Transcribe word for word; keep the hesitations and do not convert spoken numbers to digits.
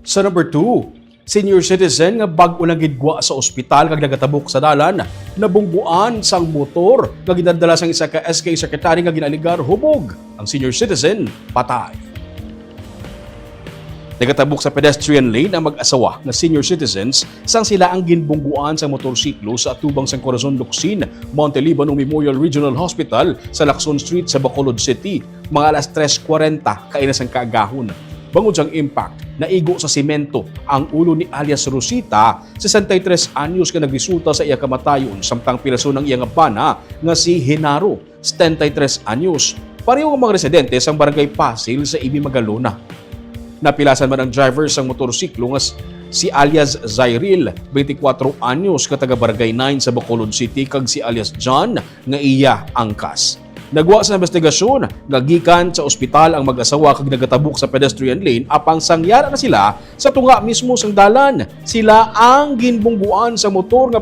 Sa number two, senior citizen nga bag-o lang gidgwa sa ospital kag nagatabok sa dalan, nabungguan sang motor nga gidadala sang isa ka S K secretary nga ginalegar hubog. Ang senior citizen patay. Nagatabok sa pedestrian lane ang mag-asawa nga senior citizens sang sila ang ginbungguan sa motorsiklo sa atubang sang Corazon Locsin Montelibano Memorial Regional Hospital sa Lacson Street sa Bacolod City, mga alas tres kwarenta kaina sang kaagahon. Bangod sang impact, naigo sa semento ang ulo ni alias Rosita, sesenta y tres anyos, nga nagresulta sa iya kamatayon, samtang pilason ang iya nga bana nga si Genaro, setenta y tres anyos, pareho nga mga residente sang Barangay Pasil sa Ibi Magalona. Napilasan man ang driver sang motorsiklo nga s-, si alias Zairil, twenty-four anyos, ka taga Barangay nine sa Bacolod City, kag si alias John nga iya angkas. Nagwa sa investigasyon nga gikan sa ospital ang mag-asawa kag nagatabok sa pedestrian lane, apang sang yara na sila sa tunga mismo sang dalan, sila ang ginbungguan sa motor nga